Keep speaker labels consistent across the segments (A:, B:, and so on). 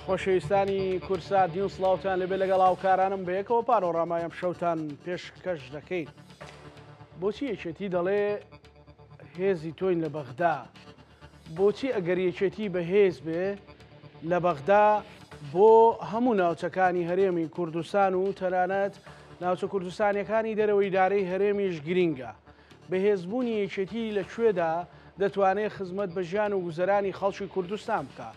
A: خۆشەویستانی کوردسات نیوز سڵاوتان لێبێ لەگەڵ هاوکارانم بەیەکەوە پانۆڕامای ئەم شەوتان پێشکەش دەکەین. بۆچی یەکێتی دەڵێ هێزی تۆین لە بەغدا؟ بۆچی ئەگەر یەکێتی بەهێز بێ لە بەغدا بۆ هەموو ناوچەکانی هەرێمی کوردستان و تەنانەت ناوچە کوردستانیەکانی دەرەوەی دارەی هەرێمیش گرینگە؟ بەهێزبوونی یەکێتی لە کوێدا دەتوانێ خزمەت بە ژیان و گوزەرانی خەڵکی کوردستان بکا؟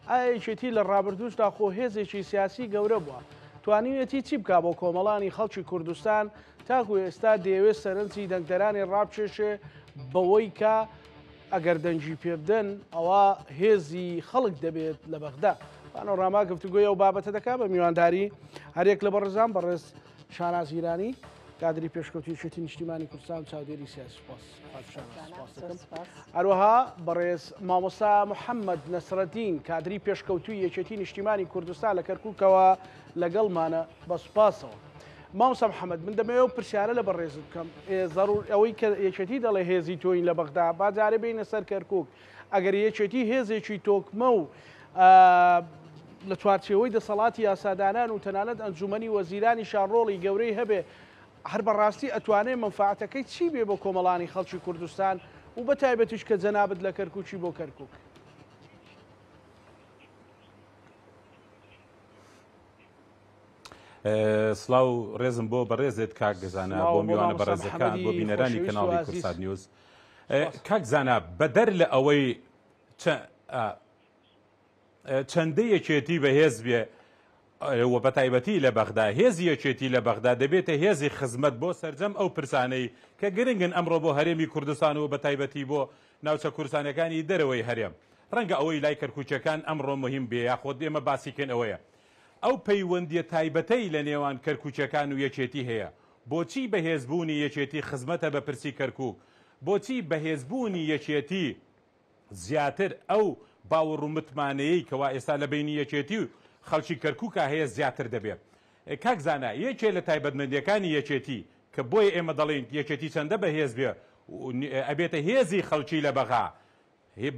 A: ئایا یەکێتی لە ڕابردووشدا خۆ هێزێکی سیاسی گەورە بووە، توانیویەتی چی بکا بۆ کۆمەڵانی خەڵکی کوردستان تاکو ئێستا دەیەوێ سەرنجی دەنگدەرانی ڕابکێشێ بەوەی کە ئەگەر دەنگی پێبدەن ئەوا هێزی خەڵک دەبێت لە بەغدا؟ پانۆراما گفتوگۆی ئەو بابەتە دەکا بە میوانداری هەریەک لە بەڕێزان بەڕێز شاناز هیرانی کادری پێشکەوتوی یەکێتی نیشتیمانی کوردستان و چاودێری سیاسی. سپاس خاتوو شاناز، سپاس دەکەم. هەروەها بەڕێز مامۆستا محەممەد نەسرەدین کادری پێشکەوتوی یەکێتی نیشتیمانی کوردستان لە کەرکووکەوە لەگەڵمانە بە سوپاسەوە. مامۆستا محەممەد من دەمەوێت ئەو پرسیارە لە بەڕێزت بکەم زەڕور ئەوەی کە یەکێتی دەڵێ هێزی تۆین لە بەغدا با جارێ بێینە سەر کەرکووک ئەگەر یەکێتی هێزێکی تۆکمە و لە چوارچێوەی دەسەڵاتی یاسادانان و تەنانەت ئەنجومەنی وەزیرانیشا ڕۆڵی گەورەی هەبێ، هەر بەڕاستی ئەتوانێ مەنفەعەتەکەی چی بێ بۆ کۆمەڵانی خەڵکی کوردستان و بە تایبەتیش کە جەنابت لە کەرکوکی بۆ کەرکوک؟
B: سڵاو ڕێزم بۆ بەڕێزت کاک زانا،
A: سڵاو
B: بۆ
A: بۆ
B: میوانە
A: مامۆستا
B: بەڕێزەکان، بۆ
A: محەمەدی
B: بینەرانی
A: خۆشەویست و
B: کەناڵی
A: ئازیز.
B: کوردسات نیوز.
A: سپاس.
B: کاک زانا بەدەر لە ئەوەی چە چەندە یەکێتی بەهێز بێ و بەتایبەتی لە بەغدا، هێزی یەکێتی لە بەغدا دەبێتە هێزی خزمەت بۆ سەرجەم ئەو پرسانەی کە گرنگن ئەمڕۆ بۆ هەرێمی کوردستان و بەتایبەتی بۆ ناوچە کوردستانیەکانی دەرەوەی هەرێم. ڕەنگە ئەوەی لای کەرکوکیەکان ئەمڕۆ موهیم بێ یاخود ئێمە باسی کەین ئەوەیە ئەو پەیوەندیە تایبەتەی لە نێوان کەرکوکیەکان و یەکێتی هەیە. بۆچی بەهێزبوونی یەکێتی خزمەتە بە پرسی کەرکوک؟ بۆچی بەهێزبوونی یەکێتی زیاتر ئەو باوەڕ و متمانەیەی کەوا ئێستا لە بەینی یەکێتی و خەڵکی کەرکوکا هەیە زیاتر دەبێ. کاک زانا یەکێ لە تایبەتمەندیەکانی یەکێتی کە بۆیە ئێمە دەڵێین یەکێتی چەندە بەهێز بێ ئەبێتە هێزی خەڵکی لە بەغا،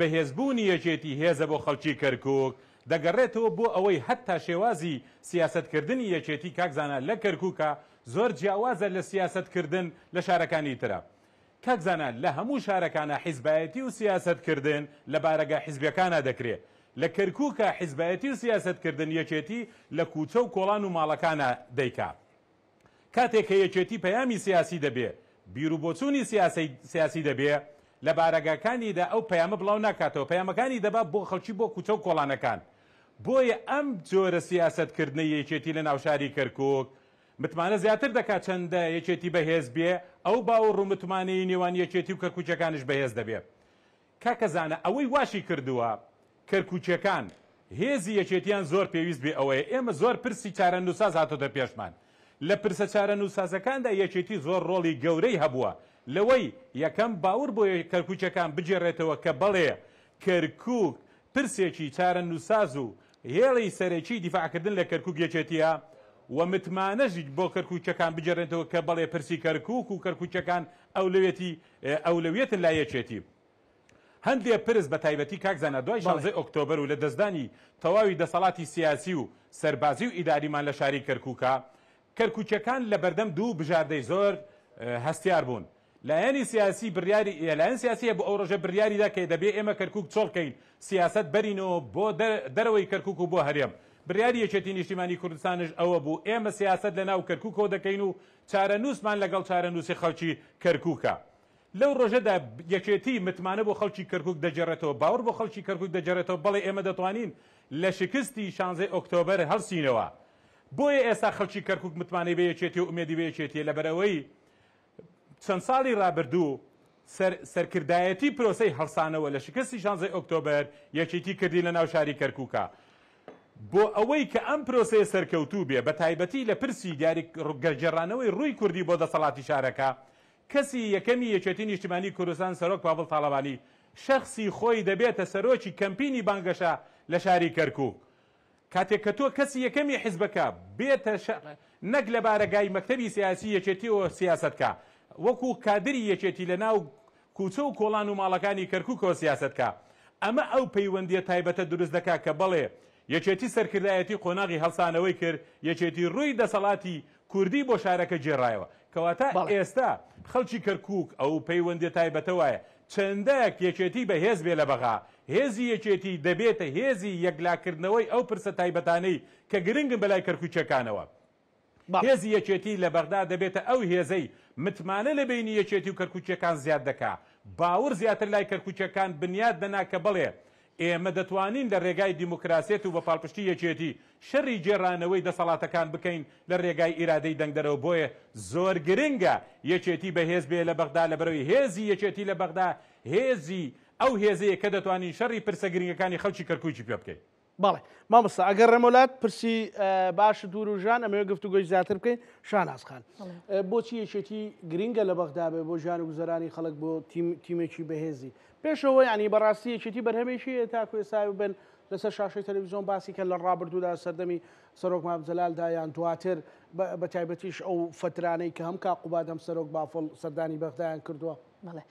B: بەهێزبوونی یەکێتی هێزە بۆ خەڵکی کەرکوک، دەگەڕێتەوە بۆ ئەوەی هەتا شێوازی سیاسەتکردنی یەکێتی کاک زانا لە کەرکوکا زۆر جیاوازە لە سیاسەتکردن لە شارەکانی ترا. کاک زانا لە هەموو شارەکانا حیزبایەتی و سیاسەت کردن لە بارەگا حیزبیەکانا دەکرێ لە کەرکوکا حیزبایەتی و سیاسەت کردن یەکێتی لە کوچە و کۆڵان و ماڵەکانا دەیکا کاتێ کە یەکێتی پەیامی سیاسی دەبێ بیرو بۆچونی سیاسی دەبێ لە بارەگاکانیدا ئەو پەیامە بڵاو ناکاتەوە پەیامەکانی دەبا بۆ خەڵکی بۆ کوچە و کۆڵانەکان بۆیە ئەم جۆرە سیاسەت کردنەی یەکێتی لە ناوشاری کەرکوک متمانە زیاتر دەکات چەندە یەکێتی بەهێز بێ ئەو باوەڕ و متمانەی نێوان یەکێتی و کەرکوکیەکانیش بەهێز دەبێ. کاکە زانا ئەوەی واشی کردووە کەرکوکیەکان هێزی یەکێتیان زۆر پێویست بێ ئەوەیە ئێمە زۆر پرسی چارەنووسساز هاتۆتە پێشمان لە پرسە چارەنووسسازەکاندا یەکێتی زۆر ڕۆڵی گەورەی هەبووە لەوەی یەکەم باور بۆ کەرکوکیەکان بگێڕێتەوە کە بەڵێ کەرکوک پرسێکی چارەنووسساز و هێڵی سەرەکی دیفاعکردن لە کەرکوک یەکێتییە و متمانەش بۆ کەرکوکیەکان بگێڕێتەوە کە بەڵێ پرسی کەرکوک و کەرکوکیەکان ئەولەوێتی ئەولەویەتن لای یەکێتی. هەندێ پرس بە تایبەتی کاک زانا دوای شانزەی ئۆکتۆبەر و لە دەستدانی تەواوی دەسەڵاتی سیاسی و سەربازی و ئیداریمان لە شاری کەرکوکا، کەرکوکیەکان لە بەردەم دوو بژاردەی زۆر هەستیار بوون. لایەنی سیاسی بڕیاری لایەن سیاسی هەبوو ئەو ڕۆژە بڕیاری دا کە دەبێ ئێمە کەرکوک چۆڵ کەین سیاسەت بەرینەوە بۆ دەرەوەی کەرکوک و بۆ هەرێم بڕیاری یەکێتی نیشتیمانی کوردستانش ئەوە بوو ئێمە سیاسەت لە ناو کەرکوکەوە دەکەین و چارەنووسمان لەگەڵ چارەنووسی خەڵکی کەرکوکە لەو ڕۆژەدا یەکێتی متمانە بۆ خەڵکی کەرکوک دەگێڕێتەوە باوەڕ بۆ خەڵکی کەرکوک دەگێڕێتەوە بەڵێ ئێمە دەتوانین لە شکستی شانزەی ئۆکتۆبەر هەڵسینەوە بۆیە ئێستا خەڵکی کەرکوک متمانەی بە یەکێتی و ئومێدی بە یەکێتیە لەبەرئەوەی چەند ساڵی رابردوو سەر سەرکردایەتی پرۆسەی هەڵسانەوە لە شکستی شانزەی ئۆکتۆبەر یەکێتی کردی لە ناو شاری کەرکوکا بۆ ئەوەی کە ئەم پرۆسەیە سەرکەوتوو بێ بە تایبەتی لە پرسی دیاری گەڕانەوەی ڕووی کوردی بۆ دەسەڵاتی شارەکە کەسی یەکەمی یەکێتی نیشتیمانی کوردستان سەرۆک پاڤڵ تاڵەبانی شەخسی خۆی دەبێتە سەرۆکی کەمپینی بانگەشە لە شاری کەرکوک کاتێک کە تۆ کەسی یەکەمی حیزبەکە بێتە نەک لە بارەگای مەکتەبی سیاسی یەکێتیەوە سیاسەت کا، وەکو کادری یەکێتی لە ناو کوچە و کۆڵان و ماڵەکانی کەرکوکەوە سیاسەت کا، ئەمە ئەو پەیوەندیە تایبەتە دروست دەکا کە بەڵێ یەکێتی سەرکردایەتی قۆناغی هەڵسانەوەی کرد، یەکێتی ڕووی دەسەڵاتی کوردی بۆ شارەکە گێڕایەوە. کەواتە ئێستا خەڵکی کەرکووک ئەو پەیوەندیە تایبەتە وایە چەندەک یەکێتی بەهێز بێ لە بەغا، هێزی یەکێتی دەبێتە هێزی یەکلاکردنەوەی ئەو پرسە تایبەتانەی کە گرنگن بەلای کەرکووکیەکانەوە. هێزی یەکێتی لە بەغدا دەبێتە ئەو هێزەی متمانە لە بەینی یەکێتی و کەرکوکیەکان زیاد دەکا، باوڕ زیاتر لای کەرکوکیەکان بنیات دەنا کە بەڵێ ئێمە دەتوانین لە رێگای دیموکراسیەت و بە پاڵپشتی یەکێتی شەری گێرانەوەی دەسەڵاتەکان بکەین لە رێگای ئیرادەی دەنگدەرەوە بۆیە زۆر گرنگە یەکێتی بەهێز بێ لە بەغدا لەبەرئەوەی هێزی یەکێتی لە بەغدا هێزی ئەو هێزەیە کە دەتوانین شەری پرسە گرنگەکانی خەڵکی کەرکوکی پێ بکەین.
A: بەڵێ مامۆستا ئەگەر ڕێمۆلات پرسی باشت وروژان ئەمەوێ گفتوگۆی زیاتر بکەین شاناز خان بۆچی یەکێتی گرنگە لە بەغدا بێ بۆ ژیان و گوزەرانی خەڵک بۆ تیمێکی بەهێزی پێشەوە ینی بەڕاستی یەکێتی بەرهەمێکی تاکو ئێستا بن لەسەر شاشەی تەلەڤیزیۆن باسی کە لە ڕابردوودا سەردەمی سەرۆک مام جەلالدا یان دواتر بە تایبەتیش ئەو فترانەی کە هەم کاک قوباد هەم سەرۆک بافڵ سەردانی بەغدایان کردووە.
C: بەڵێ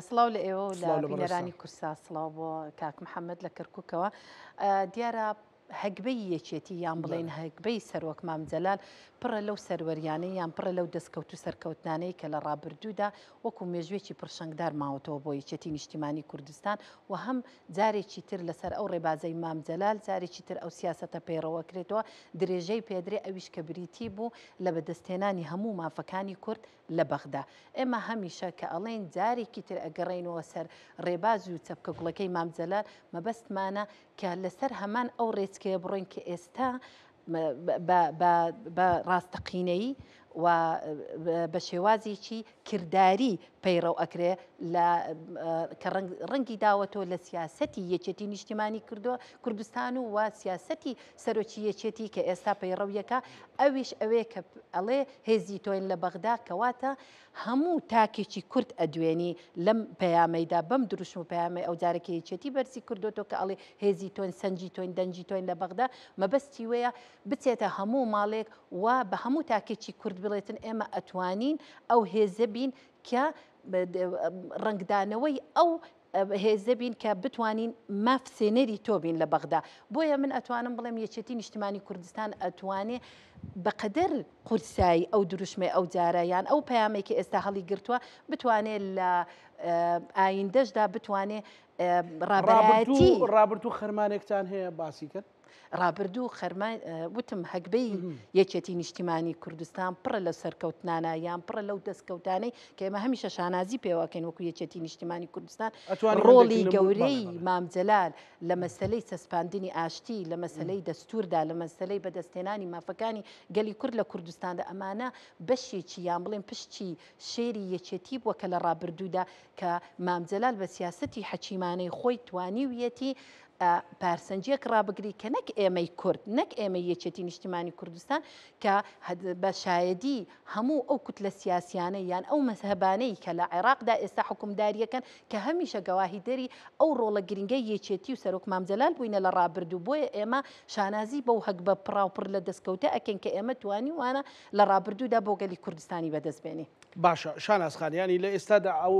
C: سڵاو لە ئێوە و لە بینەرانی کورسا سڵاو بۆ کاک محەممەد لە کەرکووکەوە دیارە هەگبەی یەکێتی یان بڵێن هەگبەی سەرۆک مام جەلال پڕە لەو سەروەریانەی یان پڕە لەو دەستکەوت و سەرکەوتنانەی کە لە ڕابردوودا وەکو مێژوێکی پڕشنگدار ماوەتەوە بۆ یەکێتی نیشتیمانی کوردستان و هەم جارێکی تر لەسەر ئەو ڕێبازەی مام جەلال جارێکی تر ئەو سیاسەتە پەیڕەوەکرێتەوە درێژەی پێدرێ ئەویش کە بریتی بوو لە بەدەستهێنانی هەموو مافەکانی کورد لە بەغدا. ئێمە هەمیشە کە ئەڵێین جارێکی تر ئەگەڕێینەوە سەر ڕێباز و چەپکە گوڵەکەی مام جەلال، مەبەستمانە کە لەسەر هەمان ئەو ڕێچکەیە بڕۆین کە ئێستا بە ڕاستەقینەیی و بە شێوازێکی کرداری پەیڕەو ئەکرێ لە کە ڕەنگی داوەتەوە لە سیاسەتی یەکێتی نیشتیمانی کردووە کوردستان و و سیاسەتی سەرۆکی یەکێتی کە ئێستا پەیڕەویەکە ئەویش ئەوەیە کە ئەڵێ هێزی تۆین لە بەغدا کەواتە هەموو تاکێکی کورد ئەدوێنی لەم پەیامەیدا بەم دروشم و پەیامەی ئەو جارە کە یەکێتی بەرزی کردۆتەوە کە ئەڵێ هێزی تۆین سەنگی تۆین دەنگی تۆین لە بەغدا مەبەستی وەیە بچێتە هەموو ماڵێک و بە هەموو تاکێکی کورد بڵێتن ئێمە ئەتوانین ئەو هێزە بین کە ڕەنگدانەوەی ئەو هێزە بین کە بتوانین ماف سێنەری تۆ بین لە بەغدا. بۆیە من ئەتوانم بڵێم یەکێتی نیشتمانی کوردستان ئەتوانێ بەقەدەر قورسایی ئەو دروشمەی ئەو جارە یان ئەو پەیامەی کە ئێستا هەڵی گرتووە بتوانێ لە ئایندەشدا بتوانێ ڕابەرایەتی
A: ڕابردوو خەرمانێکتان هەیە باسی کەن؟
C: ڕابردوو خەرمان وتم هەگبەی یەکێتی نیشتیمانی کوردستان پڕە لە سەرکەوتنانە یان پڕە لەو دەستکەوتانەی کە ئێمە هەمیشە شانازی پێوەکەین وەکو یەکێتی نیشتیمانی کوردستان ڕۆڵی گەورەی مام جەلال لە مەسلەی چەسپاندنی ئاشتی لە مەسلەی دەستوردا لە مەسلەی بەدەستهێنانی مافەکانی گەلی کورد لە کوردستاندا ئەمانە بەشێکی یان بڵێن پشتی شێری یەکێتی بووە کە لە ڕابردوودا کە مام جەلال بە سیاسەتی حەکیمانەی خۆی توانیویەتی پارسەنگیەک ڕابگری کە نەک ئێمەی کورد، نەک ئێمەی یەکێتی نیشتیمانی کوردستان کە بە شایەدی هەموو ئەو کوتلە سیاسیانەی یان ئەو مەزهەبانەی کە لە عێراقدا ئێستا حوکمداریەکەن کە هەمیشە گەواهیدەری ئەو ڕۆڵە گرنگەی یەکێتی و سەرۆک مام جەلال بووینە لە ڕابردوو بۆیە ئێمە شانازی بەو هەگبە پڕاوپڕ لە دەستکەوتە ئەکەین کە ئێمە توانیومانە لە ڕابردوودا بۆ گەلی کوردستانی بەدەست بێنین.
A: باشە شاناز خان یانی لە ئێستادا ئەو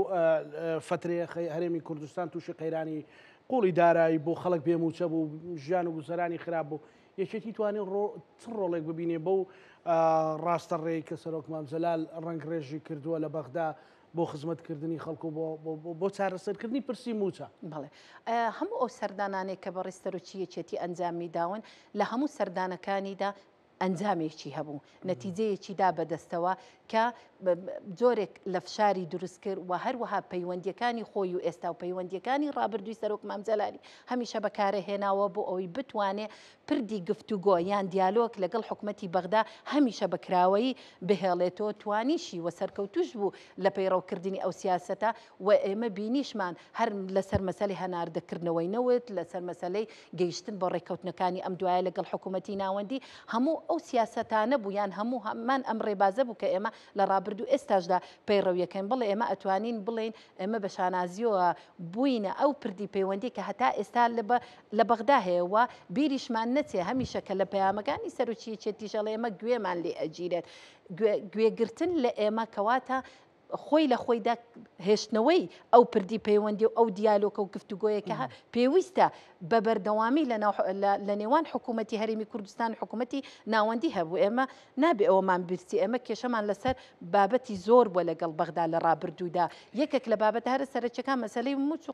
A: فەترەیە هەرێمی کوردستان تووشی قەیرانی قوڵی دارایی بوو، خەڵک بێ مووچە بوو، ژیان و گوزەرانی خراپ بوو، یەکێتی توانی چ ڕۆڵێک ببینێ بەو ڕاستە ڕێی کە سەرۆک مام جەلال ڕەنگڕێژی کردووە لە بەغدا بۆ خزمەتکردنی خەڵک و بۆ چارەسەرکردنی پرسی مووچە؟
C: بەڵێ هەموو ئەو سەردانانەی کە بەڕێز سەرۆکی یەکێتی ئەنجامی داون لە هەموو سەردانەکانیدا ئەنجامێکی هەبوو، نەتیجەیەکی دا بەدەستەوە کە جۆرێک لە فشاری دروست کرد و هەروەها پەیوەندیەکانی خۆی و ئێستا و پەیوەندیەکانی ڕابردووی سەرۆک مام جەلالی هەمیشە بەکارە هێناوە بۆ ئەوەی بتوانێ پردی گفتوگۆ یان دیالۆگ لەگەڵ حکومەتی بەغدا هەمیشە بە کراوەیی بهێڵێتەوە توانیشی و سەرکەوتوش بوو لە پەیڕەوکردنی ئەو سیاسەتە و ئێمە بینیشمان هەر لەسەر مەسەلەی هەناردەکردنەوەی نەوت، لەسەر مەسەلەی گەیشتن بە ڕێککەوتنەکانی ئەم دوایە لەگەڵ حکوومەتی ناوەندی، هەموو ئەو سیاسەتانە بوو یان هەموو هەمان ئەم ڕێبازە بوو کە ئێمە لە ڕابردوو ئێستاشدا پەیڕەویەکەین. بەڵێ ئێمە ئەتوانین بڵێین ئێمە بە شانازییەوە بووینە ئەو پردی پەیوەندی کە هەتا ئێستا لە بەغدا هەیە و بیریشمان نەچێ هەمیشە کە لە پەیامەکانی سەرۆکی یەکێتیش ئەڵێ ئێمە گوێمان لێ ئەگیرێت. گوێگرتن لە ئێمە کەواتە. خۆی لە خۆیدا هێشتنەوەی ئەو پردی پەیوەندی و ئەو دیالۆکە و گفتوگۆیە کە پێویستە بە بەردەوامی لە نێوان حکوومەتی هەرێمی کوردستان و حکوومەتی ناوەندی هەبوو. ئێمە نابێ ئەوەمان بیرچی، ئێمە کێشەمان لەسەر بابەتی زۆر بووە لەگەڵ بەغدا لە ڕابردوودا. یەکێک لە بابەتە هەرە سەرەکیەکان مەسەلەی مووچ و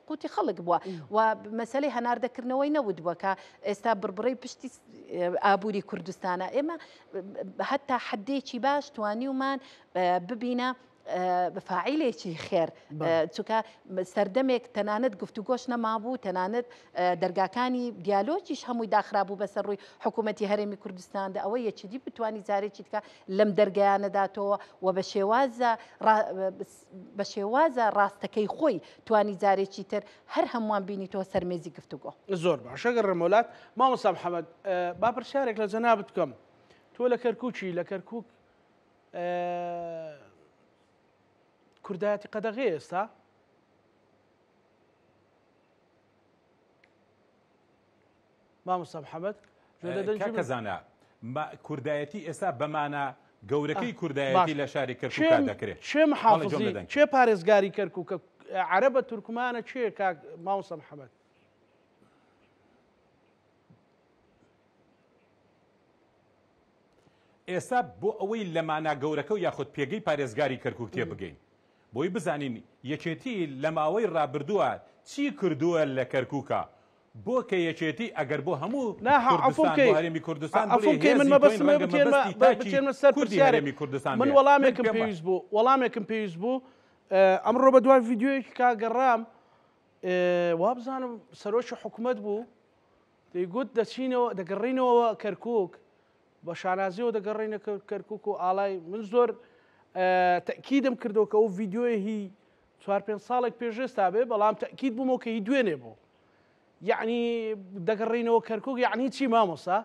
C: قوتی خەڵک بووە و مەسەلەی هەناردەکردنەوەی نەوت بووە کە ئێستا بڕبڕەی پشتی ئابووری کوردستانە. ئێمە هەتا حدێکی باش توانیومان ببینە فاعیلێکی خێر، چونکە سەردەمێک تەنانەت گفتوگۆش نەمابوو، تەنانەت دەرگاکانی دیالۆگیش هەمووی داخرابوو بەسەر ڕووی حکوومەتی هەرێمی کوردستاندا. ئەوە یەکێتی بتوانی جارێکی دیکە لەم دەرگایانە داتەوە و بە شێوازە بە شێوازە ڕاستەکەی خۆی توانی جارێکی تر هەر هەمووان بینیتەوە سەر مێزی گفتوگۆ.
A: زۆر باشە گەڕێمەوە لات مامۆستا محەمەد، با پرسیارێک لە جەنابت بکەم. تۆ لە کەرکووکی، لە کەرکووک کوردایەتی قەدەغەیە ئێستا؟ مامۆستا محەممەد
B: کاکە زانا کوردایەتی ئێستا بەمانە گەورەکەی کوردایەتی لە شاری کەرکووک دەکرێت.
A: چێ محافزی چێ پارێزگاری کەرکووکە عەرەبە تورکمانە چێ کاک مامۆستا محەممەد؟
B: ئێستا بۆ ئەوەی لە مانا گەورەکە و یاخود پێگەی پارێزگاری کەرکوک تێبگەین، بۆی بزانین یەکێتی لە ماوەی ڕابردووە چی کردووە لە کەرکوکا، بۆ کە یەکێتی ئەگەر بۆ هەموو کوردستان بۆ هەرێمی کوردستان بڵێ هێزی تۆین ڕەنگە مەبەستی تاکی کوردی هەرێمی کوردستان
A: بێ. من وەڵامێکم پێویست بوو، وەڵامێکم پێویست بوو، ئەمڕۆ بە دوای ڤیدیۆیەکی کا گەڕام، وابزانم سەرۆکی حکومەت بوو، دەیگوت دەچینەوە دەگەڕینەوە کەرکوک، بە شانازیەوە دەگەڕێینە کەرکوک و ئاڵای من زۆر تەکیدم کردەوە کە ئەو ڤیددیوی هی چوار پێنج ساڵێک پێش ئێستا بێ، بەڵام تەکید بوومەوە کە هی دوێنێ بوو. یعنی دەگەڕێینەوە کەرکوک یعنی چی مامۆستا؟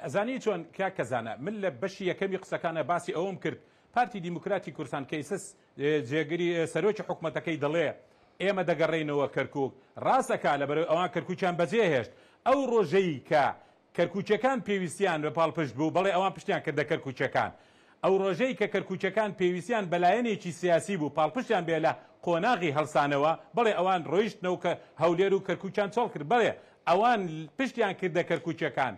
B: ئەزانی چۆن کاک کەزانە، من لە بەشی یەکەمی قسەکانە باسی ئەوەم کرد پارتی دیموکراتی کوردستان کەیسس جێگری سەرۆکی حکومەتەکەی دەڵێ ئێمە دەگەڕێینەوە کەرکوک، ڕاست ئەکا لەبەرئەوەی ئەوان کەرکوکیان بەجێهێشت ئەو ڕۆژەی کە کەرکوکیەکان پێویستیان بە پاڵپشت بوو بەڵێ ئەوان پشتیان کردە کەرکوکیەکان ئەو ڕۆژەی کە کەرکوکیەکان پێویستیان بە لایەنێکی سیاسی بوو پاڵپشتیان بێ لە قۆناغی هەڵسانەوە بەڵێ ئەوان ڕۆیشتنەو کە هەولێر و کەرکوکیان چۆڵ کرد بەڵێ ئەوان پشتیان کردە کەرکوکیەکان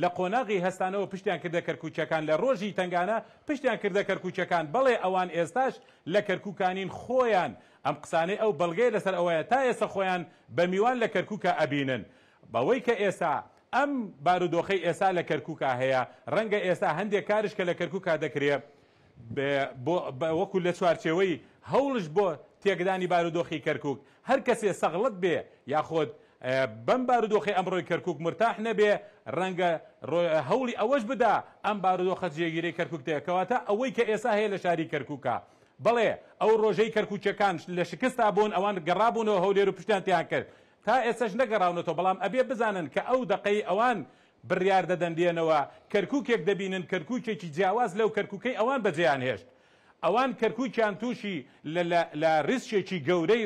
B: لە قۆناغی هەستانەوە پشتیان کردە کەرکوکیەکان لە ڕۆژی تەنگانە پشتیان کردە کەرکوکیەکان بەڵێ ئەوان ئێستاش لە کەرکوکانین خۆیان ئەم قسانەی ئەو بەڵگەیە لەسەر ئەوەیە تا ئێستا خۆیان بە میوان لە کەرکوکا ئەبینن بەوەی کە ئێستا ئەم بارودۆخەی ئێستا لە کەرکوکا هەیە ڕەنگە ئێستا هەندێک کارش کە لە کەرکوکا دەکرێ بۆ وەکو لە چوارچێوەی هەوڵش بۆ تێکدانی بارودۆخی کەرکوک هەر کەسێ سەغڵەت بێ یاخود بەم بارودۆخەی ئەمڕۆی کەرکوک مورتاح نەبێ ڕەنگە هەوڵی ئەوەش بدا ئەم بارودۆخە جێگیرەی کەرکوک تێ کەواتە ئەوەی کە ئێستا هەیە لە شاری کەرکوکا بەڵێ ئەو ڕۆژەی کەرکوکیەکان لە شکستا بوون ئەوان گەڕابوونەوە هەولێر و پشتیان تیان کرد تا ئێستەش نەگەڕاونەتەوە بەڵام ئەبێ بزانن کە ئەو دەقەی ئەوان بڕیار دەدەن دێنەوە کەرکوکێک دەبینن کەرکوکێکی جیاواز لەو کەرکوکەی ئەوان بەجێیان هێشت ئەوان کەرکوکیان توشی لە لە لە ریسکێکی گەورەی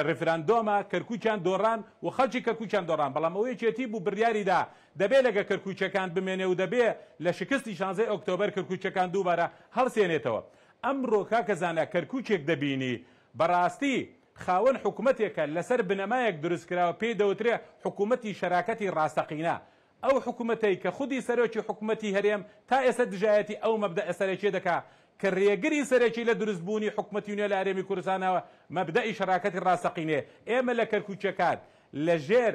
B: ریفراندۆما کەرکوکیان دۆڕان و خەڵکی کەرکوکیان دۆڕان بەڵام ئەوە یەکێتی بوو بڕیاری دا دەبێ لەگە کەرکوکیەکان بمێنێ و دەبێ لە شکستی شانزەی ئۆکتۆبەر کەرکوکیەکان دووبارە هەڵسێنێتەوە ئەمڕۆ کاکە زانا کەرکوکێک دەبینی بەڕاستی خاوەن حکومەتێکە لەسەر بنەمایەک دروستکراوە پێی دەوترێ حکومەتی شەراکەتی ڕاستەقینە، ئەو حکومەتەی کە خودی سەرۆکی حکومەتی هەرێم تا ئێستا دژایەتی ئەو مەبدەئە سەرەکیە دەکا کە رێگری سەرەکی لە دروستبوونی حکومەتی نوێ لە هەرێمی کوردستانەوە مەبدەئی شەراکەتی ڕاستەقینەیە ئێمە لە کەرکوکیەکان لە ژێر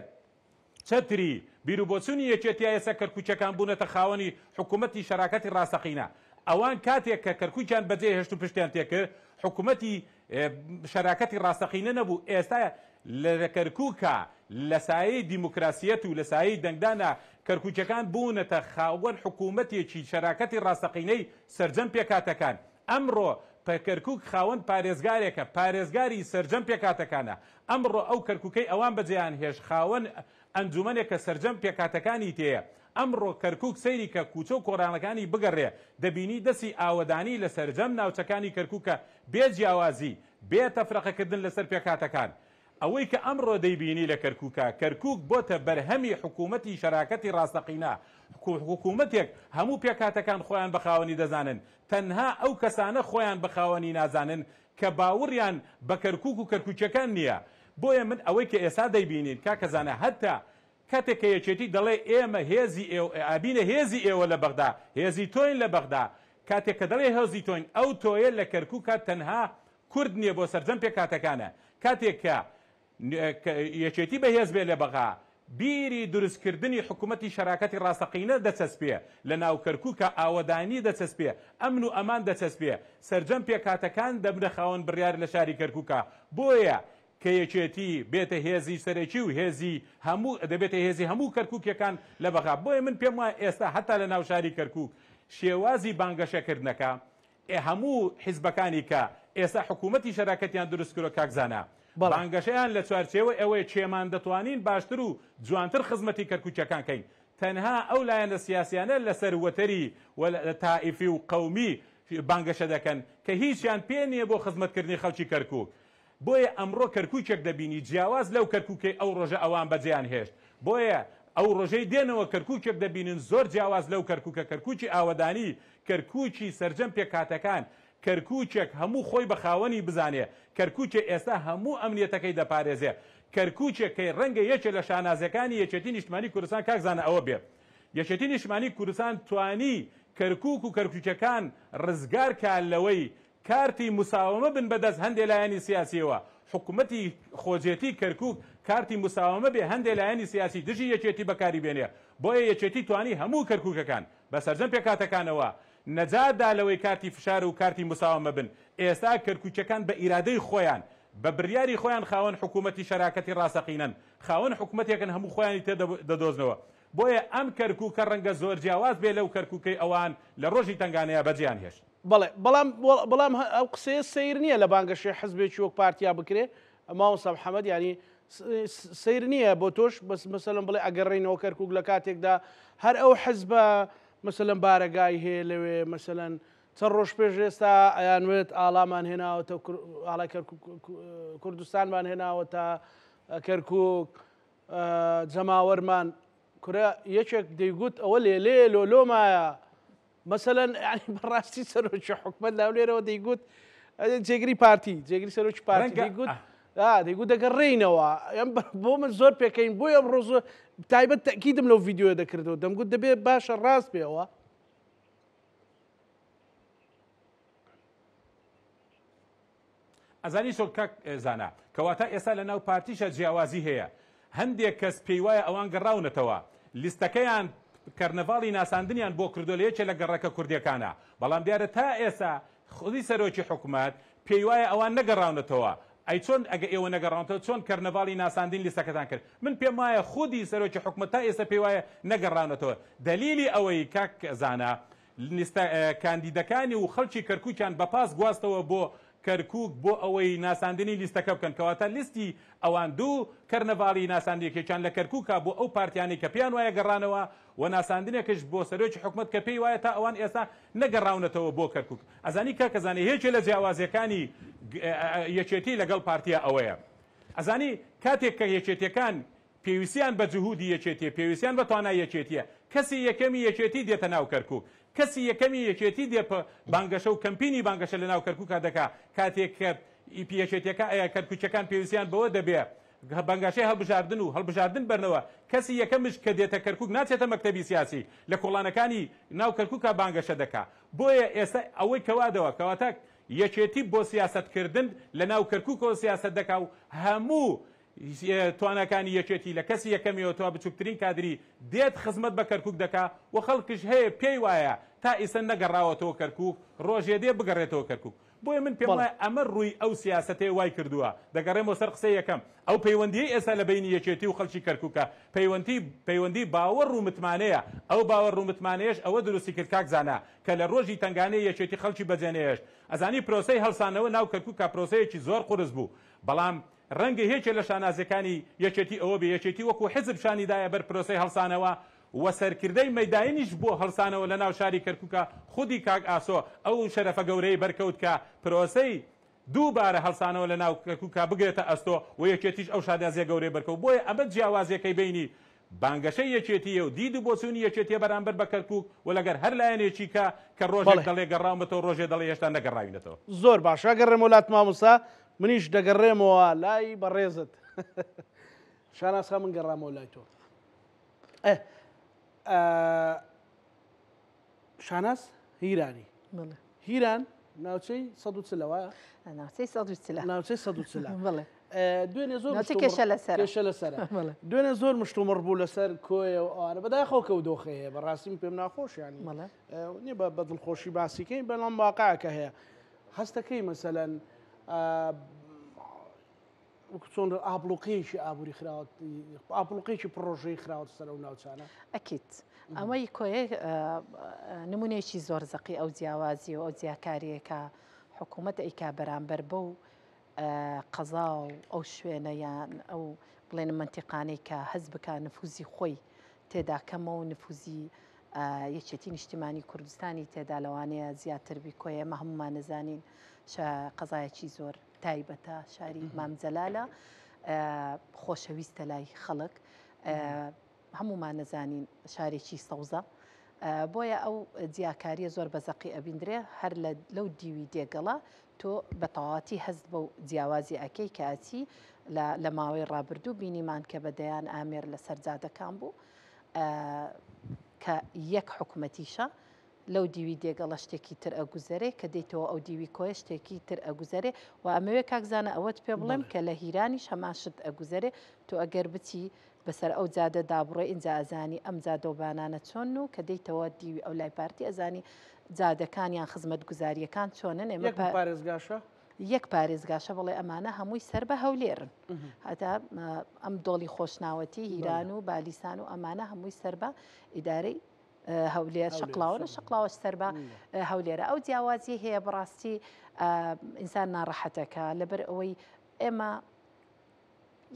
B: چەتری بیروبۆچونی یەکێتیە ئێستا کەرکوکیەکان بوونەتە خاوەنی حکومەتی شەراکەتی ڕاستەقینە ئەوان کاتێک کە کەرکوکیان بەجێ هێشت و پشتیان تێکرد حکومەتی شەراکەتی ڕاستەقینە نەبوو، ئێستا لە کەرکوکا لە سایەی دیموکراسیەت و لە سایەی دەنگدانا کەرکوکیەکان بوونەتە خاوەن حکومەتێکی شەراکەتی ڕاستەقینەی سەرجەم پێکهاتەکان، ئەمڕۆ کەرکوک خاوەن پارێزگارێکە پارێزگاری سەرجەم پێکهاتەکانە، ئەمڕۆ ئەو کەرکوکەی ئەوان بەجێیان هێشت خاوەن ئەنجومەنێکە سەرجەم پێکهاتەکانی تێیە، ئەمڕۆ کەرکوک سەیری کە کوچە و کۆڵانەکانی بگەڕێ دەبینی دەسی ئاوەدانی لە سەرجەم ناوچەکانی کەرکوکە بێ جیاوازی، بێ تەفرەقەکردن لەسەر پێکهاتەکان. ئەوەی کە ئەمڕۆ دەیبینی لە کەرکوکا، کەرکوک بۆتە بەرهەمی حکومەتی شەراکەتی ڕاستەقینە، حکومەتێک هەموو پێکهاتەکان خۆیان بە خاوەنی دەزانن، تەنها ئەو کەسانە خۆیان بە خاوەنی نازانن کە باوڕیان بە کەرکوک و کەرکوکیەکان نییە. بۆیە من ئەوەی کە ئێستا دەیبینین کاکە زانا هەتا کاتێک کە یەکێتی دەڵێ ئێمە هێزی ئێوە ئەبینە هێزی ئێوە لە بەغدا، هێزی تۆین لە بەغدا، کاتێک کە دەڵێ هێزی تۆین ئەو تۆیە لە کەرکوکا تەنها کورد نیە بۆ سەرجەم پێکهاتەکانە، کاتێک کە یەکێتی بەهێز بێ لە بەغا بیری دروستکردنی حکومەتی شەراکەتی ڕاستەقینە دەچەسپێ، لە ناو کەرکوکا ئاوەدانی دەچەسپێ، ئەمن و ئەمان دەچەسپێ، سەرجەم پێکهاتەکان دەبنە خاوەن بڕیار لە شاری کەرکوکا، بۆیە کە یەکێتی بێتە هێزی سەرەکی و هێزی هەموو دەبێتە هێزی هەموو کەرکوکیەکان لە بەغا، بۆیە من پێم وایە ئێستا هەتا لە ناو شاری کەرکوک شێوازی بانگەشەکردنەکە ئێ هەموو حیزبەکانی کە ئێستا حکوومەتی شەراکەتیان دروست کردوە کاک زانا بانگەشەیان لە چوارچێوەی ئەوەیە چێمان دەتوانین باشتر و جوانتر خزمەتی کەرکوکیەکان کەین تەنها ئەو لایەنە سیاسیانە لەسەر وەتەری و تائیفی و قەومی بانگەشە دەکەن کە هیچیان پێ نیە بۆ خزمەتکردنی خەڵکی کەرکوک بۆیە ئەمڕۆ کەرکوکێک دەبینی جیاواز لەو کەرکوکەی ئەو ڕۆژە ئەوان بەجێیان هێشت. بۆیە ئەو ڕۆژەی دێنەوە کەرکوکێک دەبینن زۆر جیاواز لەو کەرکوکە، کەرکوکی ئاوەدانی، کەرکوکی سەرجەم پێکهاتەکان، کەرکوکێک هەموو خۆی بە خاوەنی بزانێ، کەرکوکێ ئێستا هەموو ئەمنیەتەکەی دەپارێزێ، کەرکوکێک کە ڕەنگە یەکێ لە شانازیەکانی یەکێتی نیشتمانی کوردستان کاک زانا ئەوە بێ یەکێتی نیشتمانی کوردستان توانی کەرکوک و کەرکوکیەکان ڕزگار کا لەوەی کارتی مساوەمە بن بە دەست هەندێ لایەنی سیاسیەوە، حکومەتی خۆجێتی کەرکوک کارتی مساوەمە بێ هەندێ لایەنی سیاسی دژی یەکێتی بەکاری بێنێ، بۆیە یەکێتی توانی هەموو کەرکوکەکان بە سەرجەم پێکهاتەکانەوە نەجات دا لەوەی کارتی فشار و کارتی مساوەمە بن، ئێستا کەرکوکیەکان بە ئیرادەی خۆیان بە بریاری خۆیان خاوەن حکومەتی شەراکەتی ڕاستەقینەن، خاوەن حکومەتێکن هەموو خۆیانی تێ دەدۆزنەوە، بۆیە ئەم کەرکوکە ڕەنگە زۆر جیاواز بێ لەو کەرکوکەی ئەوان لە ڕۆژی تەنگانەیا بەجێیان هێشت.
A: بەڵێ بەڵام بەڵام ئەو قسەیە سەیر نییە لە بانگەشەی حزبێکی وەک پارتیا بکرێ مامۆستا محەممەد یانی سەیر نییە بۆ تۆش بەس مەسەلەن بڵێ ئەگەڕێینەوە کەرکک لە کاتێکدا هەر ئەو حزبە مەسەلەن بارەگای هەیە لەوێ مەسەلەن چەند ڕۆژ پێش ئێستا ئەیانوێت ئاڵامان هێناوەتە ئاڵای کوردستانمان هێناوەتە کەرکک جەماوەرمان کورە یەکێک دەیگوت ئەوە لێلێ لۆلۆ مایە مەسەلەن یانی بەڕاستی سەرۆکی حکومەت لە هەولێرەوە دەیگوت جێگری پارتی جێگری سەرۆکی پارتی دەیگوت دەیگوت دەگەڕێینەوە ئەم بۆ من زۆر پێکەین بۆی ئەم ڕۆژ تایبەت تەکیدم لەو ڤیددیوە دەکردەوە دەمگوت دەبێ باشە ڕاست بێەوە
B: ئەزانی چۆن کاک زانا کەواتە ئێستا لە ناو پارتیشا جیاوازی هەیە هەندێک کەس پێی وایە ئەوان گەڕاونەتەوە لیستەکەیان کەرنەڤاڵی ناساندنیان بۆ کردوە لە یەکێ لە گەڕەکە کوردیەکانا بەڵام دیارە تا ئێستا خودی سەرۆکی حکومەت پێی وایە ئەوان نەگەڕاونەتەوە ئەی چۆن ئەگە ئێوە نەگەڕاونەتەوە چۆن کەرنەڤاڵی ناساندین لیستەکەتان کرد من پێم وایە خودی سەرۆکی حکومەت تا ئێستا پێی وایە نەگەڕاونەتەوە دەلیلی ئەوەی کاک زانا لیستە کاندیدەکانی و خەڵکی کەرکوکیان بە پاس گواستەوە بۆ کەرکوک بۆ ئەوەی ناساندنی لیستەکە بکەن، کەواتە لیستی ئەوان دوو کەرنەڤاڵی ناساندنێکیان لە کەرکوکە بۆ ئەو پارتیانەی کە پێیان وایە گەڕانەوە و ناساندنێکش بۆ سەرۆکی حکومەت کە پێی وایە تا ئەوان ئێستا نەگەڕاونەتەوە بۆ کەرکوک. ئەزانی کاکە زانا یەکێ لە جیاوازیەکانی یەکێتی لەگەڵ پارتیا ئەوەیە ئەزانی کاتێک کە یەکێتیەکان پێویستیان بە جهودی یەکێتیە، پێویستیان بە توانای یەکێتیە، کەسی یەکەمی یەکێتی دێتە ناو کەرکوک، کەسی یەکەمی یەکێتی دێ بانگەشە و کەمپینی بانگەشە لە ناو کەرکوکا دەکا، کاتێک کە یەکێتیەکە کەرکوکیەکان پێویستیان بەوە دەبێ بانگاشەی هەڵبژاردن و هەڵبژاردن بەرنەوە، کەسی یەکەمش کە دێتە کەرکوک ناچێتە مەکتەبی سیاسی، لە کۆڵانەکانی ناو کەرکوکا بانگەشە دەکا، بۆیە ئێستا ئەوەی کەوا دەوە کەواتە یەکێتی بۆ سیاسەت کردن لە ناو کەرکوکەوە سیاسەت دەکا و هەموو تواناکانی یەکێتی لە کەسی یەکەمیەوە تا بچوکترین کادری دێت خزمەت بە کەرکوک دەکا و خەڵکش هەیە پێی وایە تا ئیسە نەگەڕاوەتەوە کەرکوک ڕۆژێ دێ بگەڕێتەوە کەرکوک بۆیە من پێم وایە ئەمە ڕووی ئەو سیاسەتەیە وای کردووە دەگەڕێمەوە سەر قسەی یەکەم ئەو پەیوەندیەی ئێستا لە بەینی یەکێتی و خەڵکی کەرکوکە پەیوەندی پەیوەندی باوەڕ و متمانەیە ئەو باوەڕ و متمانەیەش ئەوە دروستی کرد کاک زانا کە لە ڕۆژی تەنگانەی یەکێتی خەڵکی بەجێنەهێشت ئەزانی پرۆسەی هەڵسانەوە ناو کەرکوکا پرۆسەیەکی زۆر قورس بوو بەڵام ڕەنگە یەکێ لە شانازیەکانی یەکێتی ئەوە بێ یەکێتی وەکو حزب شانی دایە بەر پرۆسەی هەڵسانەوە و سەرکردەی مەیداینیش بۆ هەڵسانەوە لە ناو شاری کەرکوکا خودی کاک ئاسۆ ئەو شەرەفە گەورەی بەرکەوت کە پرۆسەی. دووبارە هەڵسانەوە لە ناو کەرکوکا بگرێتە ئەستۆ و یەکێتیش ئەو شانازیە گەورەیە بەرکەوت بۆیە ئەمە جیاوازیەکەی بەینی بانگەشەی یەکێتیە و دید و بۆچوونی یەکێتیە بەرامبەر بە کەرکوک و لەگەر هەر لایەنێکی کە کە ڕۆژێک
A: بەڵێ.
B: دەڵێ گەڕاومەتەوە ڕۆژێ دەڵێ هێشتا نەگەڕاوینەتەوە.
A: زۆر باشە ئەگەڕێمەوە لات مامۆستا منیش دەگەڕێمەوە لای بەڕێزت شاناز خان من گەڕامەوە لای تۆ ئه، ئە، شاناز هیرانی
C: بەڵێ.
A: هیران ناوچەی 140 وایە؟
C: ناوچەی 140.
A: ناوچەی 140.
C: بەڵێ.
A: دوێنێ زۆر
C: ناوچەی
A: مشتومڕ
C: کێشە لەسەرە.
A: کێشە لەسەرە.
C: بەڵێ.
A: دوێنێ زۆر مشتومڕ بوو لەسەر کۆیە و ئەوانە بەداخەوە کە و دۆخە هەیە بەڕاستی من پێم ناخۆش ینی
C: بەڵێ.
A: نییە بە بە دڵخۆشی باسیکەین بەڵام واقعەکە هەیە هەستەکەی مەسەلەن وەکو چۆن ئابڵوقەیەکی ئابووری خراوە ئابڵوقەیەکی پڕۆژەی خراوەتە سەر ئەو ناوچانە.
C: ئەکید ئەمەی کۆیە نمونەیەکی زۆر زەقی ئەو جیاوازی و ئەو جیاکاریە کە حکوومەت ئەیکا بەرامبەر بەو قەزا و ئەو شوێنە یان ئەو بڵێن مەنتیقانەی کە هەز بکا نفوزی خۆی تێدا کەمە و نفوزی یەکێتی نیشتیمانی کوردستانی تێدا لەوانەیە زیاتر بی کۆیە ئێمە هەمومان نەزانین قەزایەکی زۆر تایبەتە شاری مام جەلالە خۆشەویستە لای خەڵک هەمومان نەزانین شارێکی سەوزە بۆیە ئەو جیاکاریە زۆر بە زەقی ئەبیندرێ هەر لەو دیوی دێگەڵە تۆ بە تەواتی هەست بەو جیاوازی ئەکەی کە ئەچی لە ماوەی ڕابردوو بینیمان کە بە دەیان ئامێر لەسەر جادەکان بوو کە یەک حکومەتیشە لەو دیوی دێگەڵە شتێکی تر ئەگوزەرێ، کە دێیتەوە ئەو دیوی کۆیە شتێکی تر ئەگوزەرێ و ئەمەوێ کاک زانا ئەوەت پێ بڵێم کە لە هیرانیش هەمان شت ئەگوزەرێ، تۆ ئەگەر بچی بەسەر ئەو جادە دا بڕۆی ئینجا ئەزانی ئەم جادەوبانانە چۆنن و کە دێیتەوە دیوی ئەو لای پارتی ئەزانی جادەکان یان خزمەتگوزارییەکان چۆنن، ئێمە
A: یەک پارێزگاشە؟
C: یەک پارێزگاشە بەڵێ ئەمانە هەمووی سەر بە هەولێرن هەتا ئەم دۆڵی خۆشناوەتی هیران و بالیسان و ئەمانە هەمووی سەر بە ئیدارەی هەولێر شەقڵاوە نە شەقڵاوەش سەر بە هەولێرە ئەو جیاوازی هەیە بەڕاستی ئینسان ناڕەحەتەکە لەبەر ئەوەی ئێمە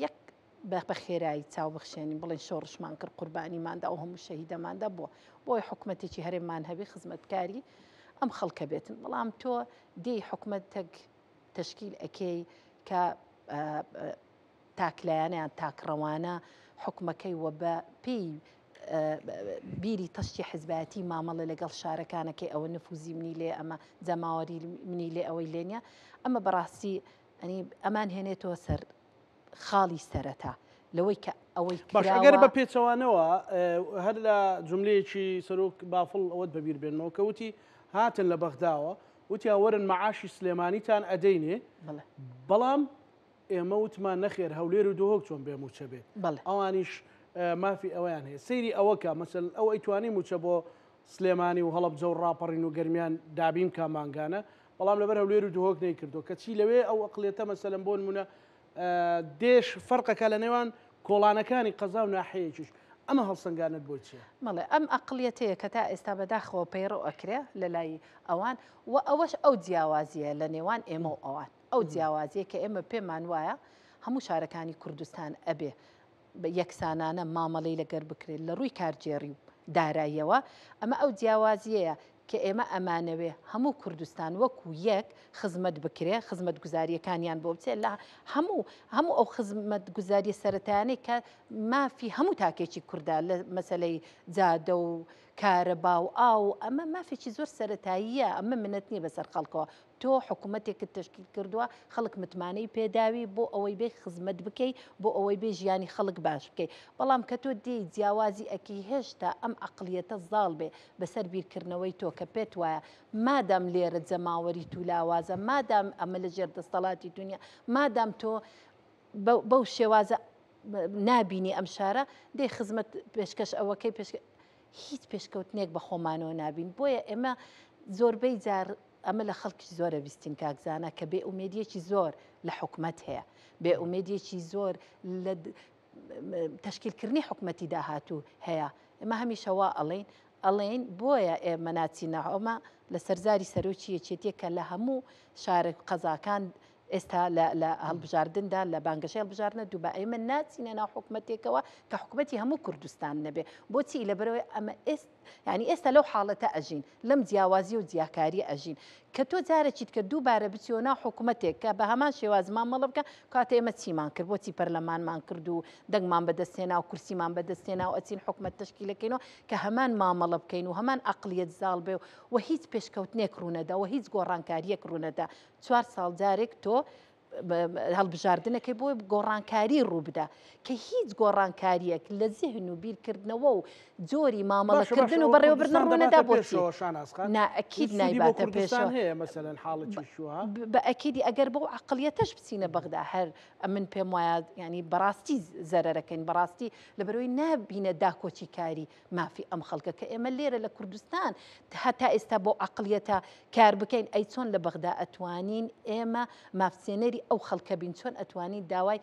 C: یەک بە خێرایی چاو بخشێنین بڵێن شۆڕشمان کرد قوربانیماندا ئەو هەموو شەهیدەماندا بووە بۆی حکوومەتێکی هەرێممان هەبی خزمەتکاری ئەم خەڵکە بێتن بەڵام تۆ دێی حکوومەتێک تشکیل ئەکەی کە تاکلایەنە یان تاکڕەوانە حوکمەکەی و بە پێی بیری تەشتی حزبایەتی مامەڵە لەگەڵ شارەکانەکەی ئەوە نفوزی منی لێ ئەمە جەماوەری منی لێ ئەوەی لێ نیە ئەمە بەڕاستی ئەنی ئەمان هێنێتەوە سەر خاڵی سەرەتا لەوەی کە ئەوەی
A: باش ئەگەر بە پێچەوانەوە هەر لە جملەیەکی سەرۆک بافڵ ئەوەت بەبیر بێنمەوە کە وتی هاتن لە بەغداوە وتیان وەرن مەعاشی سلێمانیتان ئەدەینێ بەڵام ئێمە وتمان نەخێر هەولێر و دهۆک چۆن بێ مووچە بێت ئەوانیش مافی ئەوەیان هەیە سەیری ئەوە کە مەسەلەن ئەو ئەیتوانی مووچە بۆ سلێمانی و هەڵەبجە و ڕاپەڕین و گەرمیان دابین کا مانگانە بەڵام لەبەر هەولێر و دهۆک نەیکردووە کەچی لەوێ ئەو ئەقلیەتە مەسەلەن بۆ نمونە دێش فەرقەکە لە نێوان کۆڵانەکانی قەزا و ناحەیەکیش ئەمە هەڵسەنگانت بۆی چییە؟
C: بەڵێ ئەم ئەقلیەتەیە کە تا ئێستا بەداخەوە پەیڕەو ئەکرێ لە لای ئەوان و ئەوەش ئەو جیاوازییە لە نێوان ئێمە و ئەوان. ئەو جیاوازیە کە ئێمە پێمان وایە هەموو شارەکانی کوردستان ئەبێ بە یەکسانانە مامەڵەی لەگەر بکرێت لە ڕووی کارگێڕی و داراییەوە، ئەمە ئەو جیاوازیەیە کە ئێمە ئەمانەوێ هەموو کوردستان وەکو یەک خزمەت بکرێ، خزمەتگوزارییەکانیان بۆ بچێت لە هەموو هەموو ئەو خزمەتگوزاریە سەرەتایانەی کە مافی هەموو تاکێکی کوردە لە مەسەلەی جادە و کارەبا و ئاو ئەمە مافێکی زۆر سەرەتاییە، ئەمە منەت نییە بەسەر خەڵکەوە، تۆ حکومەتێکت تەشکیل کردووە خەڵک متمانەی پێداوی بۆ ئەوەی بێ خزمەت بکەی بۆ ئەوەی بێ ژیانی خەڵک باش بکەی بەڵام کە تۆ دێی جیاوازی ئەکەی هێشتا ئەم عەقڵیەتە زاڵ بێ بەسەر بیرکردنەوەی تۆ کە پێت وایە مادام لێرە جەماوەری تو لاوازە مادام ئەمە لە ژێر دەستەڵاتی تو نیە مادام تۆ بەو شێوازە نابینی ئەم شارە دێ خزمەت پێشکەش ئەوەکەی پێشکە هیچ پێشکەوتنێک بە خۆمانەوە نابین بۆیە ئێمە زۆربەی جار ئەمە لە خەڵکیش زۆر ئەبیستین کاک زانا کە بێ ئومێدیەکی زۆر لە حکومەت هەیە بێ ئومێدیەکی زۆر لە تەشکیلکردنی حکومەتی داهاتوو هەیە ئێمە هەمیشە وا ئەڵێین ئەڵێین بۆیە ئێمە ناچینە ئەمە لە سەرزاری سەرۆکی یەکێتیە کە لە هەموو شارە قەزاکان ئێستا لە هەڵبژاردندا لە بانگەشەی هەڵبژاردنە دووبا ئێمە ناچینە ناو حکومەتێکەوە کە حکومەتی هەموو کوردستان نەبێ بۆچی لەبەرەوەی ئەمە ئێست یانی ئێستا لەو حاڵەتە ئەژین، لەم جیاوازی و جیاکاریە ئەژین کە تۆ جارێکی دیکە دووبارە بچیەوە ناو حکومەتێک کە بە هەمان شێواز مامەڵە بکە، کاتێ ئێمە چیمان کرد، بۆچی پەرلەمانمان کرد و دەنگمان بەدەست هێنا و کورسیمان بەدەست هێنا و ئەچین حکومەت تەشکیلەکەینەوە کە هەمان مامەڵە بکەین و هەمان عەقڵیەت زاڵ بێ و هیچ پێشکەوتنێک ڕوونەدا و هیچ گۆڕانکاریەک ڕوونەدا. چوار ساڵ جارێک تۆ هەڵبژاردنەکەی بۆ گۆڕانکاری ڕووبدا کە هیچ گۆڕانکاریەک لە زیهن و بیرکردنەوە و جۆری مامەڵەکردن و بەڕێوەبردن ڕوونەدا بۆچی نائەکید نایباتە پێشەوە
A: هەیە مەسەلەن حاڵەتی شوها
C: بە ئەکیدی ئەگەر بەو عەقڵیەتەش بچینە بەغدا هەر ئەمن پێم وایە ینی بەڕاستی زەرەرەکەین بەڕاستی لەبەرەوەی نابینە داکۆکیکاری مافی ئەم خەڵکە کە ئێمە لێرە لە کوردستان هەتا ئێستا بۆ عقلیەتە کار بکەین ئەی چۆن لە بەغدا ئەتوانین ئێمە مافسێنەری ئەو خەڵکە بین چۆن ئەتوانین داوای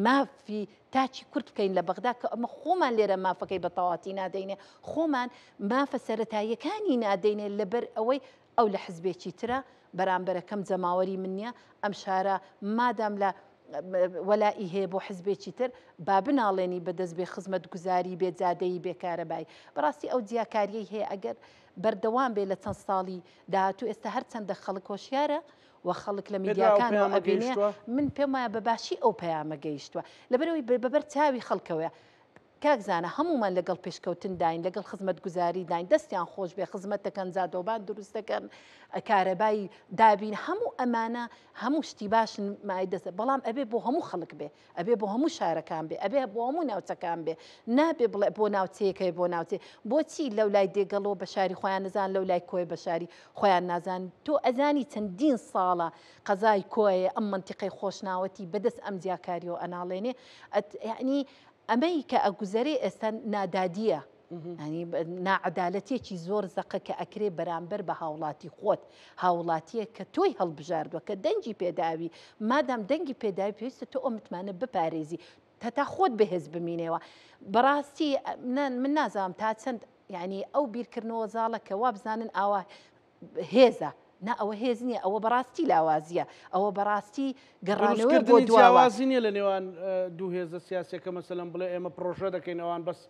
C: مافی تاکی کورد بکەین لە بەغدا کە ئەمە خۆمان لێرە مافەکەی بە تەواتی نادەینێ خۆمان مافە سەتاییەکانی نادەینێ لەبەر ئەوەی ئەو لە حزبێکی ترە، بەرامبەرەکەم جەماوەری من نیە، ئەم شارە مادام لە وەلائی هەیە بۆ حزبێکی تر، با بناڵێنی بە دەست بێ خزمەتگوزاری، بێ جادەیی، بێ کارەبایی. بەڕاستی ئەو جیاکاریەی هەیە ئەگەر بەردەوام بێ لە چەند ساڵی داهاتوو، ئێستا هەرچەندە خەڵک هۆشیارە و خەڵک لە میدیاکانەوە ئەبینێ، من پێم وایە بە باشی ئەو پەیامە گەیشتووە، لەبەرئەوەی بەبەر چاوی خەڵکەوەیە. کاک زانا هەموومان لەگەڵ پێشکەوتن داین لەگەڵ خزمەتگوزاری داین دەستیان خۆش بێ خزمەت دەکەن جادۆبان دروست دەکەن کارەبای دابین هەموو ئەمانە هەموو شتی باشن مای دەست بەڵام ئەبێ بۆ هەموو خەڵک بێ ئەبێ بۆ هەموو شارەکان بێ ئەبێ بۆ هەموو ناوچەکان بێ نابێ بڵێ بۆ ناوچەیەکەی بۆ ناوچێ بۆچی لەو لای دێگەڵەوە بە شاری خۆیان نزان لەو لای کۆی بە شاری خۆیان نازان تۆ ئەزانی چەندین ساڵە قەزای کۆیە ئەم منتیقەی خۆشناوەتی بەدەست ئەم جیاکاریەوە ئەناڵێنێ یعنی ئەمەی کە ئەگوزەرێ ئێستا نادادیە ینی ناعەدالەتێکی زۆر زەقە کە ئەکرێ بەرامبەر بە هاوڵاتی خۆت هاوڵاتیە کە تۆی هەڵبژاردووە کە دەنگی پێداوی مادام دەنگی پێداوی پێویستە تۆ ئەو متمانە بپارێزی هەتا خۆت بەهێز بمینەوە بەڕاستی من نازانم تا چەند یعنی ئەو بیرکردنەوە زاڵە کە وابزانن ئاوا هێزە نا ئەوە هێز نییە ئەوە بەڕاستی لاوازیە ئەوە بەڕاستی گەڕانەوەی بۆ
A: دروستکردنی جیاوازی نییە لە نێوان دوو هێزە سیاسیەکە مەسەلەن بڵێ ئێمە پڕۆژە دەکەین ئەوان بەس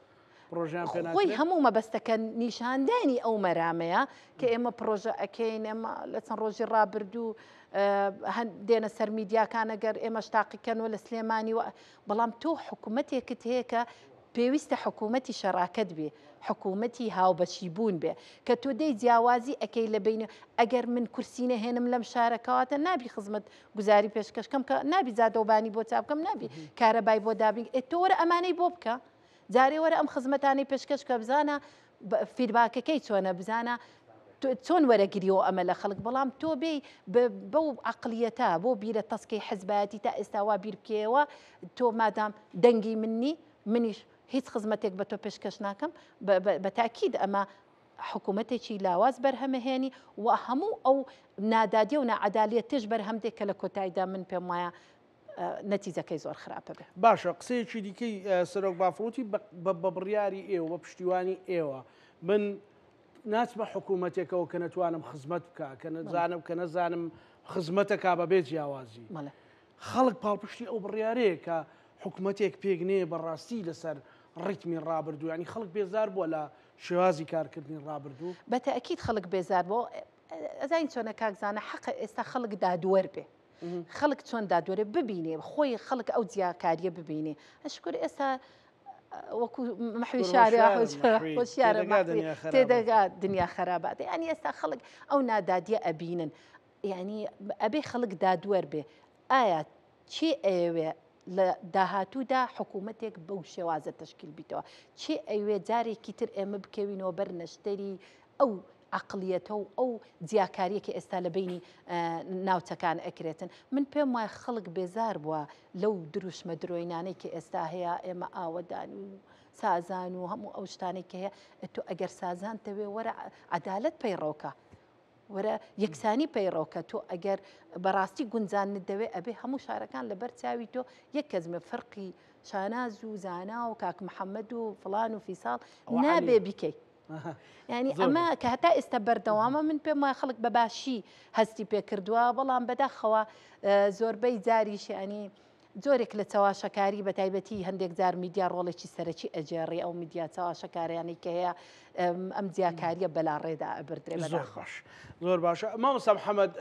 A: پڕۆژەیان پێ
C: خۆی
A: ناکرێت؟
C: هەموو مەبەستەکە نیشاندانی ئەو مەرامەیە کە ئێمە پڕۆژە ئەکەین ئێمە لە چەند ڕۆژی ڕابردوو هەن دێنە سەر میدیاکان ئەگەر ئێمەش تاقیکەنەوە لە سلێمانی و بەڵام تۆ حکوومەتێکت هەیە کە پێویستە حکوومەتی شەراکەت بێ، حکوومەتی هاوبەشی بوون بێ، کە تۆ دێی جیاوازی ئەکەی لە بەینی ئەگەر من کورسی نەهێنم لەم شارە کەواتە نابی خزمەت گوزاری پێشکەش کەم کە نابی جادەوبانی بۆ چا بکەم نابی کارەبای بۆ دابین ئێ تۆ وەرە ئەمانەی بۆ بکە جارێ وەرە ئەم خزمەتانەی پێشکەش بکە بزانە feedback ەکەی چۆنە بزانە چۆن وەرەگریەوە ئەمە لە خەڵک بەڵام تۆ بێی بەو عەقڵیەتە بۆ بیرە تەسکەی حزبایەتی تا ئێستا وا بیر بکەیەوە تۆ مادام دەنگی منی منیش هیچ خزمەتێک بە تۆ پێشکەش ناکەم بە تاکید ئەمە حکوومەتێکی لاواز بەرهەمەهێنی و هەموو ئەو نادادی و ناعەدالیەتش بەرهەم دێ کە لە کۆتاییدا من پێم وایە نەتیجەکەی زۆر خراپە بێ.
A: باشە قسەیەکی دیکەی سەرۆک بافڵ وتی بە بڕیاری ئێوە بە پشتیوانی ئێوە من ناچمە حکوومەتێکەوە کە نەتوانم خزمەت بکە کە نەزانم کە نەزانم خزمەتەکە بەبێ جیاوازی خەڵک پاڵپشتی ئەو بڕیارەیە کە حکومەتێک پێک نێ بەڕاستی لەسەر ڕیتمی ڕابردوو ینی خەڵک بێزار بووە لە شێوازی کارکردنی ڕابردوو
C: بە تەئکید خەڵک بێزار بووە ئەزانی چۆنە کاک زانا حەقە ئێستا خەڵک دادوەر بێ خەڵک چۆن دادوەرێ ببینێ خۆی خەڵک ئەو جیاکاریە ببینێ ئەشکر ئێستا وەکو مەحوی شارە هۆشیارە تێدەگا دنیا خەرابات ینی ئێستا خەڵک ئەو نادادیە ئەبینن یعنی ئەبێ خەڵک دادوەر بێ ئایا چی ئەیەوێ لە داهاتوودا حکوومەتێک بەو شێوازە تەشکیل بیتەوە چی ئەیوێ جارێکی تر ئێمە بکەوینەوە بەر نەشتەری ئەو عەقڵیەتە و ئەو جیاکاریە کە ئێستا لە بەینی ناوچەکان ئەکرێتن من پێم وایە خەڵک بێزار بووە لەو دروشمە درۆینانەی کە ئێستا هەیە ئێمە ئاوەدان و سازان و هەموو ئەو شتانەی کە هەیە تۆ ئەگەر سازان تەوێ وەرە عەدالەت پەیڕەوکە وەرە یەکسانی پەیڕەوکە تۆ ئەگەر بەڕاستی گونجانت دەوێ ئەبێ هەموو شارەکان لەبەر چاوی تۆ یەک کەزمە فەرقی شاناز و زانا و کاک محەممەد و فلان و فیساڵ نابێ بیکەی یعنی ئەمە کە هەتا ئێستا بەردەوامە من پێم وایە خەڵک بە باشی هەستی پێکردووە بەڵام بەداخەوە زۆربەی جاریش ینی. جۆرێک لە چەواشەکاری بە تایبەتی هەندێک جار میدیا ڕۆڵێکی سەرەکی ئەگێڕێ ئەو میدیا چەواشەکاریانەی کە هەیە ئەم جیاکاریە بەلاڕێدا ئەبردرێ
A: زۆر
C: بەداخەوە.
A: باش زۆر باشە مامۆستا محەممەد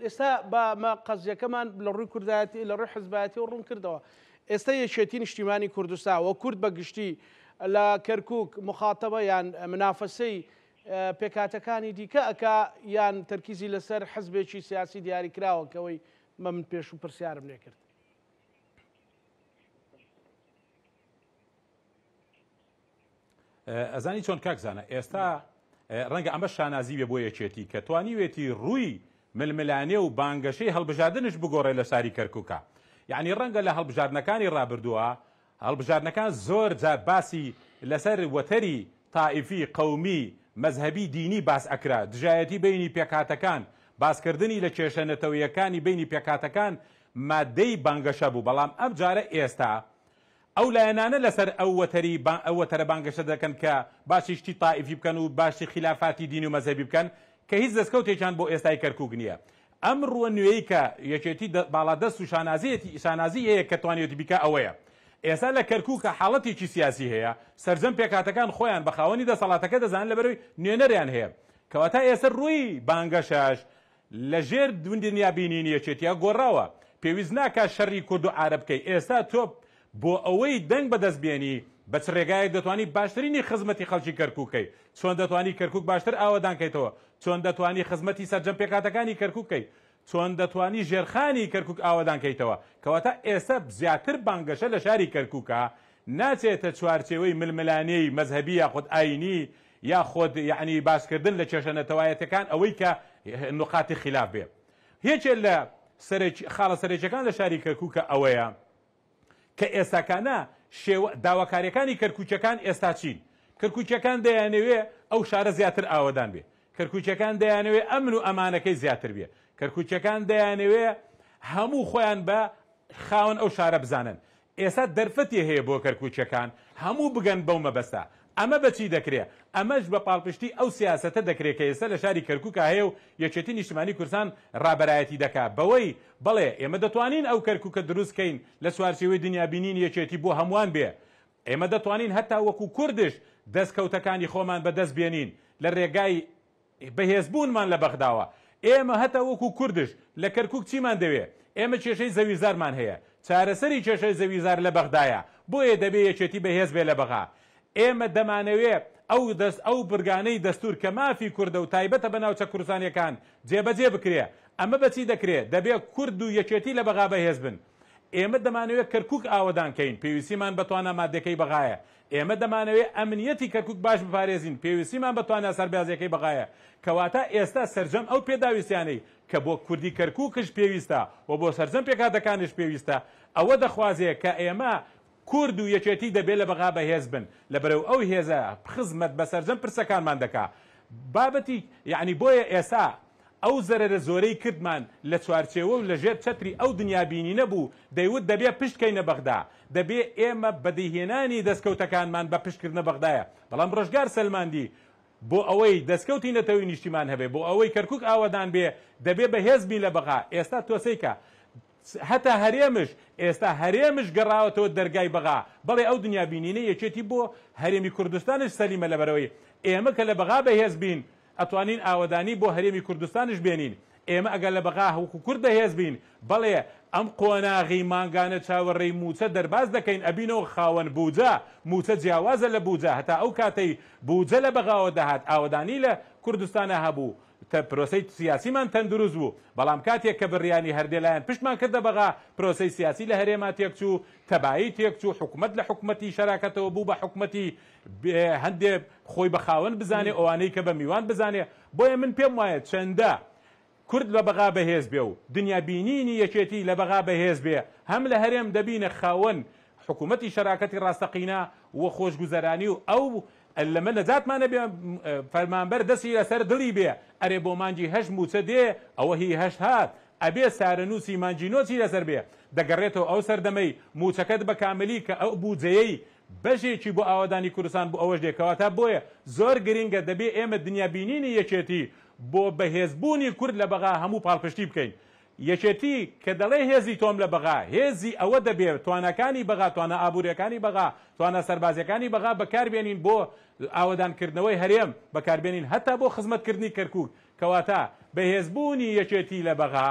A: ئێستا بە مە قەزیەکەمان لە ڕووی کوردایەتی لە ڕووی حزبایەتیەوە ڕوون کردەوە ئێستا یەکێتی نیشتیمانی کوردستان و کورد بە گشتی لە کەرکک مخاتەبە یان منافەسەی پێکهاتەکانی دیکە ئەکا یان تەرکیزی لەسەر حزبێکی سیاسی دیاریکراوە کەەوەی مە من پێشوو پرسیارم لێ کرد.
B: ئەزانی چۆن کاک زانا ئێستا ڕەنگە ئەمە شانازی بێ بۆ یەکێتی کە توانیوێتی ڕووی ململانێ و بانگەشەی هەڵبژاردنش بگۆڕێ لە شاری کەرکووکە یعنی ڕەنگە لە هەڵبژاردنەکانی ڕابردووە هەڵبژاردنەکان زۆر جار باسی لەسەر وەتەری تائیفی، قەومی، مەزهەبی، دینی باس ئەکرا، دژایەتی بەینی پێکهاتەکان، باسکردنی لە کێشە نەتەوەیەکانی بەینی پێکهاتەکان مادەی بانگەشە بوو، بەڵام ئەم جارە ئێستا ئەو لایەنانە لەسەر ئەو وەتەری ئەو وەتەرە بانگەشە دەکەن کە باسی شتی تائیفی بکەن و باسی خیلافاتی دینی و مەزهەبی بکەن کە هیچ دەستکەوتێکیان بۆ ئێستای کەرکوک نییە. ئەم ڕووە نوێی کە یەکێتی باڵادەست و شانازیەتی شانازی هەیە کە توانیوێتی بیکا ئەوەیە ئێستا لە کەرکوکە حاڵەتێکی سیاسی هەیە سەرجەم پێکهاتەکان خۆیان بە خاوەنی دەسەڵاتەکە دەزانن لەبەرەوەی نوێنەریان هەیە کەواتە ئێستا ڕووی بانگەشەش لە ژێر دنیابینینی یەکێتیە گۆڕاوە پێویست ناکات شەڕی کورد و عارەب بکەی ئێستا تۆ بۆ ئەوەی دەنگ بەدەست بێنی بە چ ڕێگایەک دەتوانی باشترینی خزمەتی خەڵکی کەرکوک کەی؟ چۆن دەتوانی کەرکوک باشتر ئاوەدان کەیتەوە؟ چۆن دەتوانی خزمەتی سەرجەم پێکهاتەکانی کەرکوک کەی؟ چۆن دەتوانی ژێرخانی کەرکوک ئاوەدان کەیتەوە؟ کەواتە ئێستا زیاتر بانگەشە لە شاری کەرکوکە ناچێتە چوارچێوەی ململانێی مەزهەبی یاخود ئاینی یاخود یەعنی باسکردن لە کێشە نەتەوایەتەکان ئەوەی کە نوقاتی خیلاف بێ. یەکێ لە سەرەکی خاڵە سەرەکیەکان لە شاری کەرکوکە ئەوەیە کە ئێستاکانە شێوە داواکاریەکانی کەرکوکیەکان ئێستا چین؟ کەرکوکیەکان دەیانەوێ ئەو شارە زیاتر ئاوەدان بێ، کەرکوکیەکان دەیانەوێ ئەمن و ئەمانەکەی زیاتر بێ، کەرکوکیەکان دەیانەوێ هەموو خۆیان بە خاوەن ئەو شارە بزانن. ئێستا دەرفەتی هەیە بۆ کەرکوکیەکان هەموو بگەن بەو مەبەستە. ئەمە بە چی دەکرێ؟ ئەمەش بە پاڵپشتی ئەو سیاسەتە دەکرێ کە ئێستا لە شاری کەرکوکا هەیە و یەکێتی نیشتمانی کوردستان ڕابەرایەتی دەکا بەوەی بەڵێ ئێمە دەتوانین ئەو کەرکوکە دروست کەین لە چوارچێوەی دنیابینینی یەکێتی بۆ هەمووان بێ. ئێمە دەتوانین هەتا وەکو کوردش دەستکەوتەکانی خۆمان بەدەست بێنین لە رێگای بەهێزبوونمان لە بەغداوە. ئێمە هەتا وەکو کوردش لە کەرکوک چیمان دەوێ؟ ئێمە کێشەی زەویزارمان هەیە. چارەسەری کێشەی زەویزار لە بەغدایە. بۆیە دەبێ یەکێتی بەهێز بێ لە بەغا. ئێمە دەمانەوێ ئەو دەست ئەو بڕگانەی دەستوور کە مافی کوردە و تایبەتە بە ناوچە کوردستانیەکان جێبەجێ بکرێ. ئەمە بە چی دەکرێ؟ دەبێ کورد و یەکێتی لە بەغا بەهێز بن. ئێمە دەمانەوێ کەرکوک ئاوەدان کەین، پێویستیمان بە توانا ماددەکەی بەغایە. ئێمە دەمانەوێ ئەمنیەتی کەرکوک باش بپارێزین، پێویستیمان بە توانا سەربازیەکەی بەغایە. کەواتە ئێستا سەرجەم ئەو پێداویستیانەی کە بۆ کوردی کەرکوکش پێویستە و بۆ سەرجەم پێکهاتەکانیش پێویستە، ئەوە دەخوازێ کە ئێمە کورد و یەکێتی دەبێ لە بەغا بەهێز بن، لەبەرئەو ئەو هێزە خزمەت بە سەرجەم پرسەکانمان دەکا. بابەتی یەعنی بۆیە ئێستا ئەو زەرەرە زۆرەی کردمان لە چوارچێوە و لە ژێر چەتری ئەو دنیابینینە بوو دەیوت دەبێ پشت کەینە بەغدا، دەبێ ئێمە بەدیهێنانی دەستکەوتەکانمان بە پشت کردنە بەغدایە، بەڵام ڕۆژگار سەلماندی بۆ ئەوەی دەستکەوتی نەتەوەی نیشتیمان هەبێ، بۆ ئەوەی کەرکوک ئاوەدان بێ دەبێ بەهێز بین لە بەغا، ئێستا تۆ سەیکە هەتا هەرێمش، ئێستا هەرێمش گەڕاوەتەوە دەرگای بەغا، بەڵێ ئەو دنیابینینەی یەکێتی بۆ هەرێمی کوردستانش سەلیمە لەبەرئەوەی ئێمە کە لە بەغا بەهێز بین ئەتوانین ئاوەدانی بۆ هەرێمی کوردستانش بێنین، ئێمە ئەگەر لە بەغا وەکو کورد بەهێز بین بەڵێ ئەم قۆناغی مانگانە چاوەڕێی مووچە دەرباز دەکەین ئەبینەوە خاوەن بوجە، مووچە جیاوازە لە بوجە، هەتا ئەو کاتەی بوجە لە بەغاوە دەهات ئاوەدانی لە کوردستانا هەبوو پرۆسەی سیاسیمان تەندروست بوو، بەڵام کاتێک کە بڕیانی هەردێ لایەن پشتمان کردە بەغا، پرۆسەی سیاسی لە هەرێما تێکچوو، تەبایی تێکچوو، حکومەت لە حکومەتی شەراکەتەوە بوو بە حکومەتی هەندێ خۆی بە خاوەن بزانێ، ئەوانەی کە بە میوان بزانێ، بۆیە من پێم وایە چەندە کورد لە بەغا بەهێز بێ و دنیابینینی یەکێتی لە بەغا بەهێز بێ، هەم لە هەرێم دەبینە خاوەن حکومەتی شەراکەتی ڕاستەقینە و خۆشگوزەرانی و ئەو لەمە نەجاتمان نەبێ فەرمانبەر دەستی لەسەر دڵی بێ ئەرێ بۆ مانگی هەشت موچە دێ ئەوە هی هەشت هات ئەبێ چارەنوسی مانگی نۆ چی لەسەر بێ دەگەڕێتەوە ئەو سەردەمەی موچەکەت بە کاملی کە ئەو بوجەیەی بەشێکی بۆ ئاوەدانی کوردستان بۆ ئەوەش دێ کەواتە بۆیە زۆر گرینگە دەبێ ئێمە دنیابینینی یەکێتی بۆ بەهێزبوونی کورد لە بەغا هەموو پاڵپشتی بکەین. یەکێتی کە دەڵێ هێزی تۆم لە بەغا، هێزی ئەوە دەبێ تواناکانی بەغا، توانا ئابوورییەکانی بەغا، توانا سەربازییەکانی بەغا بەکاربێنین بۆ ئاوەدانکردنەوەی هەرێم، بەکاربێنین هەتا بۆ خزمەتکردنی کەرکووک. کەواتە بەهێزبوونی یەکێتی لە بەغا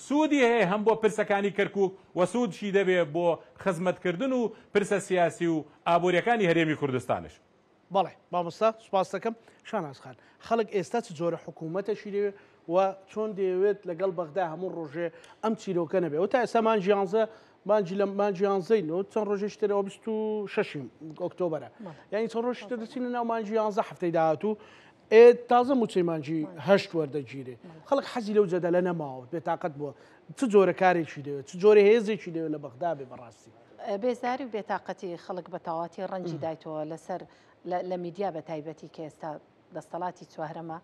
B: سوودی هەیە هەم بۆ پرسەکانی کەرکووک و سوودشی دەبێ بۆ خزمەتکردن و پرسە سیاسی و ئابوورییەکانی هەرێمی کوردستانش.
A: بەڵێ مامۆستا سوپاست دەکەم. شاناز خان خەڵک ئێستا چ جۆرە حکوومەتەکی دەوێت و چۆن دەیەوێت لەگەڵ بەغدا هەموو ڕۆژێ ئەم چیرۆکە نەبێ و تا ئێستا مانگی یانزە مانگی لە مانگی یانزەین و چەند ڕۆژێکی تر ئەوە 26 ئۆکتۆبەرە یعنی چەند ڕۆژی تر دەچینە ناو مانگی یانزە هەفتەی داهاتوو ئێ تازە موچەی مانگی هەشت وەردەگیرێ خەڵک حەزی لەو جەدەلە نەماوە بێتاقەت بووە چ جۆرە کارێکی دەوێت چ جۆرە هێزێکی دەوێت لە بەغدا بێ بەڕاستی
C: بێزاری و بێتاقەتی خەڵک بە تەواتی ڕەنجی دایتەوە لەسەر لە میدیا بە تایبەتی کە ئێستا دەستەڵاتی چوارەمە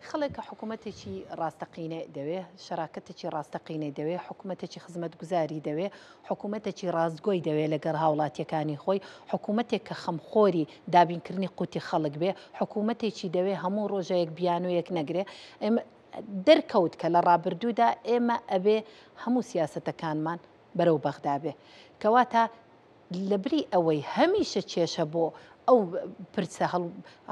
C: خەڵک کە حکوومەتێکی ڕاستەقینە دەوێ شەراکەتێکی ڕاستەقینەی دەوێ حکوومەتێکی خزمەتگوزاری دەوێ حکوومەتێکی ڕاستگۆی دەوێ لەگەڵ هاوڵاتیەکانی خۆی حکوومەتێک کە خەمخۆری دابینکردنی قوتی خەڵک بێ حکوومەتێکی دەوێ هەموو ڕۆژەیەک بیانۆیەک نەگرێ ئێمە دەرکەوت کە لە ڕابردوودا ئێمە ئەبێ هەموو سیاسەتەکانمان بەرەو بەغدا بێ. کەواتە لەبری ئەوەی هەمیشە کێشە بۆ ئەو پرسە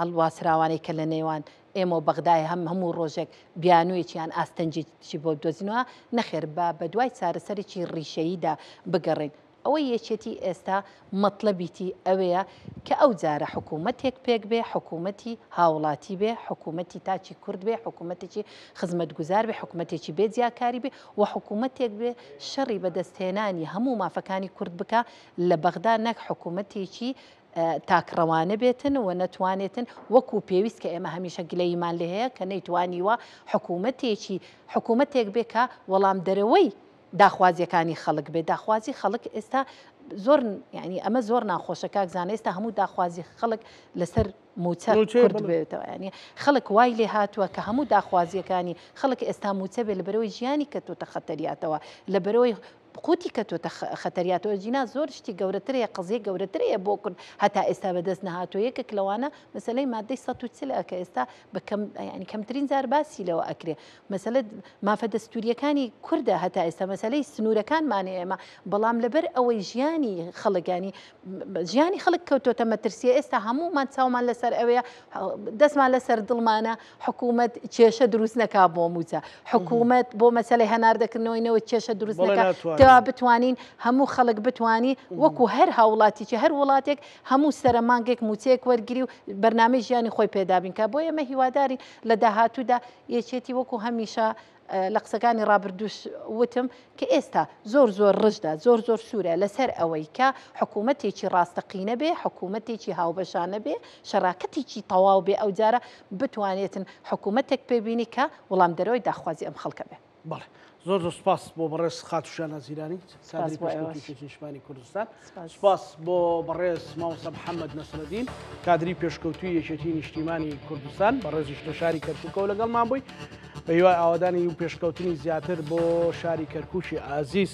C: هەڵواسراوانەی کە لە نێوان ئێمە و بەغدایە هەم هەموو ڕۆژێک بیانوویەکی یان ئاستەنگێکی بۆ بدۆزینەوە، نەخێر با بەدوای چارەسەرێکی ڕیشەییدا بگەڕێین. ئەوەی یەکێتی ئێستا مەتلەبیتی ئەوەیە کە ئەو جارە حکوومەتێک پێک بێ، حکوومەتی هاوڵاتی بێ، حکوومەتی تاکی کورد بێ، حکوومەتێکی خزمەتگوزار بێ، حکوومەتێکی بێ جیاکاری بێ و حکوومەتێک بێ شەڕی بەدەستهێنانی هەموو مافەکانی کورد بکا لە بەغدا نەک حکوومەتێکی تاکڕەوانە بێتن و نەتوانێتن وەکو پێویست کە ئێمە هەمیشە گلەییمان لێ هەیە کە نەیتوانیوە حکوومەتێکی حکوومەتێک بێ کە وەڵامدەرەوەی داخوازیەکانی خەڵک بێ داخوازی خەڵک ئێستا زۆر یعنی ئەمە زۆر ناخۆشە کاک زانە ئێستا هەموو داخوازی خەڵک لەسەر موچە کورد بێتەوە ینی خەڵک وای لێ هاتووە کە هەموو داخوازیەکانی خەڵک ئێستا موچە بێ لەبەرەوەی ژیانی کەتوتە خەتەریاتەوە لەبەرەوەی قوتی کەتوتە خەتەریاتەوە جینا زۆر شتی گەورەترەیە قزیە گەورەترەیە بۆ کورد هەتا ئێستا بەدەست نەهاتووە یەکێک لەوانە مەسلەی مادەی 140 کە ئێستا بە کەم یعنی کەمترین جار باسی لەوە ئەکرێ مەسەلە مافە دەستوریەکانی کوردە هەتا ئێستا مەسەلەی سنوورەکانمانە ئێمە بەڵام لەبەر ئەوەی ژیانی خەڵک ینی ژیانی خەڵک کەوتۆتە مەترسیە ئێستا هەموومان چاومان لەسەر ئەوەیە دەستمان لەسەر دڵمانە حکوومەت کێشە دروست نەکا بۆ مووچە حکوومەت بۆ مەسەلەی هەناردەکردنەوەی نەوت کێشە دروست نەکا تا بتوانین هەموو خەڵک بتوانی وەکو هەر هاوڵاتیی هەر وڵاتێک هەموو سەرە مانگێک مووچەیەک وەرگری و بەرنامەی ژیانی خۆی پێدابین کا بۆ ئێمە هیوادارین لە داهاتوودا یەکێتی وەکو هەمیشە لە قسەکانی ڕابردووش وتم کە ئێستا زۆر زۆر ڕژدە زۆر زۆر سوورە لەسەر ئەوەی کە حکوومەتێکی ڕاستەقینە بێ حکوومەتێکی هاوبەشانە بێ شەراکەتێکی تەواو بێ ئەوجارە بتوانێتن حکوومەتێک پێبینی کە وەڵامدەرەوەی داخوازی ئەم خەڵکە بێ.
A: بەڵێ زۆر زۆر سپاس بۆ بەڕێز خاتوو شاناز هیرانی
C: سپاس
A: کادری
C: بۆ ئێوەش.
A: پێشکەوتووی یەکێتی نیشتمانی کوردستان
C: سپاس.
A: سپاس بۆ بەڕێز مامۆستا محەممەد نەسرەدین کادری پێشکەوتووی یەکێتی نیشتیمانی کوردستان بەڕێزیش لە شاری کەرکووکەوە لەگەڵمان بووی بە هیوای ئاوادانی و پێشکەوتنی زیاتر بۆ شاری کەرکووکی ئازیز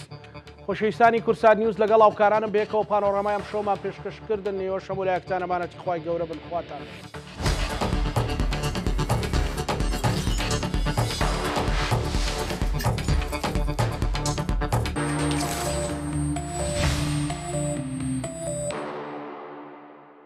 A: خۆشەویستانی کوردسات نیوز لەگەڵ هاوکارانم بەیەکەوە پانۆرامای ئەم شەومان پێشکەش کردن ئێوەش هەموو لایەکتان ئەمانەتی خوای گەورە بن خواتان.